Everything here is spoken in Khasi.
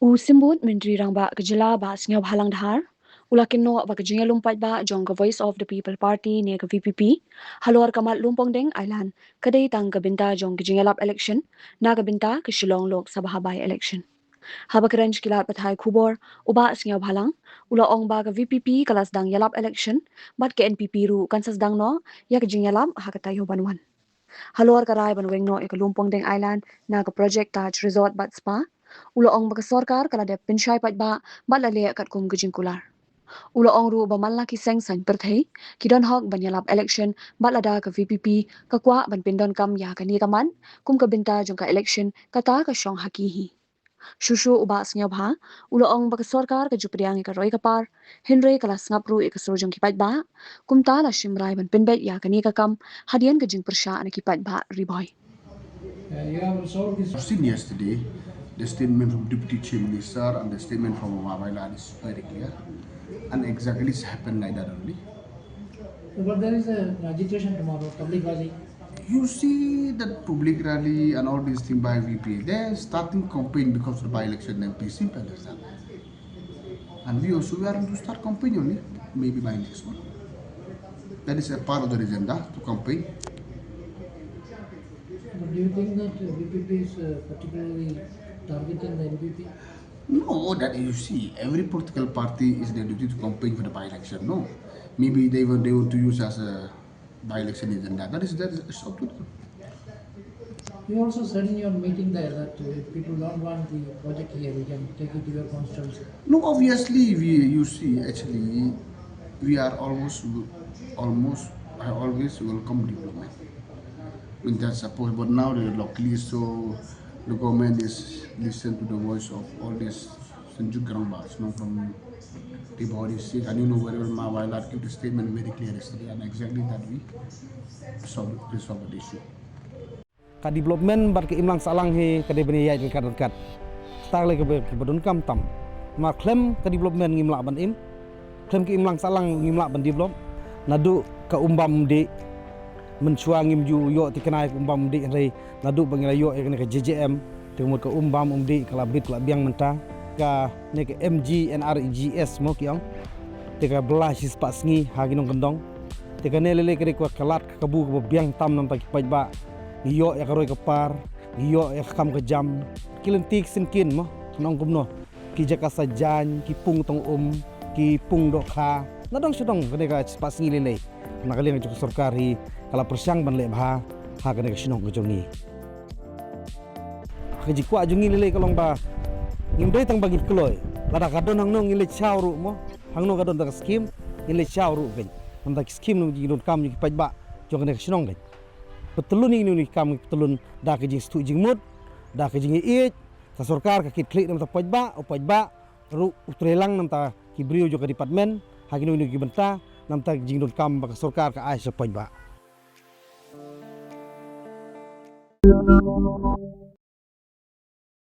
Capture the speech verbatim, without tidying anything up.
U Symbud Myntri Rangbah ka jylla Bah Sniawbhalang Dhar u la kynnoh ba ka jingïalum paidbah jong ka Voice of the People Party ne ka V P P halor ka mat Lumpongdeng Island ka dei tang ka bynta jong ka jingïalap election na ka bynta ka Shillong Lok Sabha by-election. Haba kren sha ki lad pathai khubor, u Bah Sniawbhalang u la ong ba ka V P P ka la sdang ïalap election bad ka N P P ruh kan sa sdang noh ïa ka jingïalap ha ka taïew ban wan. Halor ka rai ban weng noh ïa ka Lumpongdeng Island na ka project Taj Resort bad Spa, u la ong ba ka sorkar ka la dep pynshai paidbah bad la leh katkum ka jingkular. U la ong ruh ba man la ki seng saiñ pyrthei ki don hok ban ïalap election bad lada ka V P P ka kwah ban pyndonkam ïa kane ka mat kum ka bynta jong ka election, kata ka shong ha ki hi. Shuh shuh u Bah Sniawbha u la ong ba ka sorkar ka ju pdiang ïa ka roi ka par, hynrei ka la sngap ruh ïa ka sur jong ki paidbah. Kumta la shim rai ban pynbeit ïa kane ka kam hadien ka jingpyrshah na ki paidbah Ri Bhoi. Uh, you have resolved this. I've seen yesterday the statement from Deputy Chief Minister and the statement from Mama Baila is very clear. And exactly it's happened like that only. But there is a agitation tomorrow, public rally. You see that public rally and all these things by V P, they're starting campaign because of the by-election M P, simple as that. And we also, we are going to start campaign only, maybe by next month. That is a part of the agenda to campaign. But do you think that, uh, V P P is, uh, particularly targeting the N P P? No, that you see, every political party is their duty to campaign for the by-election. No, maybe they want, they want to use as a by-election agenda. That is, that is, it's up to them. You also said in your meeting there that, uh, if people don't want the project here, we can take it to your constituency. No, obviously, we, you see, actually, we are almost, almost, I always welcome development. When that's supposed, but now they're locally, so the government is listen to the voice of all this Senjuk Garang Bas, you know, from Ri Bhoi District, and you know very well Ma Wailat give the statement very clear yesterday, and exactly that we solve, resolve the issue. Ka development bad ka imlang sahlang hi ka dei ban ïaid ryngkat ryngkat. Kata ka lei kaba, kaba donkam tam. Namar khlem ka development ngim lah ban im. Khlem ka imlang sahlang ngim lah ban develop. Naduh ka Umbam Umdih, mynshuwa ngim ju ïoh thikna ïa ka Umbam Umdih, hynrei naduh ba ngi la ïoh ïa kane ka J J M, te ka mut ka Umbam Umdih ka la bit ka la biang mynta. Kane ka M G N R E G S mo ki ong. Te ka bylla shispah sngi ha ki nongkyndong. Te kane lei lei ka dei ka lad ka kabu kaba biang tam namar ki paidbah. Ngi ïoh ïa ka roi ka par, ngi ïoh ïa ka kam ka jam. Ki lynti ki syngkien mo, nong kumno. Ki jaka sa jaiñ, ki pung tong um, ki pung dohkha. Na dong sha dong kane ka shispah sngi lei lei. Na ka liang jong ka sorkar hi ka la pyrshang ban leh bha ha kane ka shnong ka jong ngi. Ka jingkwah jong ngi lei lei ka long ba ngim dei tang ba ngin kloi. Lada ka don hangno ngin leit shaw ruh mo. Hangno ka don ta ka skim ngin leit shaw ruh kein. Namar ta ki skim nong jingdonkam jong ki paidbah jong kane ka shnong kein. Pytlun ïa kino kino ki kam, pytlun da ka jingsngewthuh jingmut, da ka jingïeit. Ka sorkar ka kit khlieh namar ta paidbah, u paidbah ruh u trei lang namar ta ki briew jong ka department ha kino kino ki bynta namar ta ka jingdonkam ba ka sorkar ka ai sha paidbah.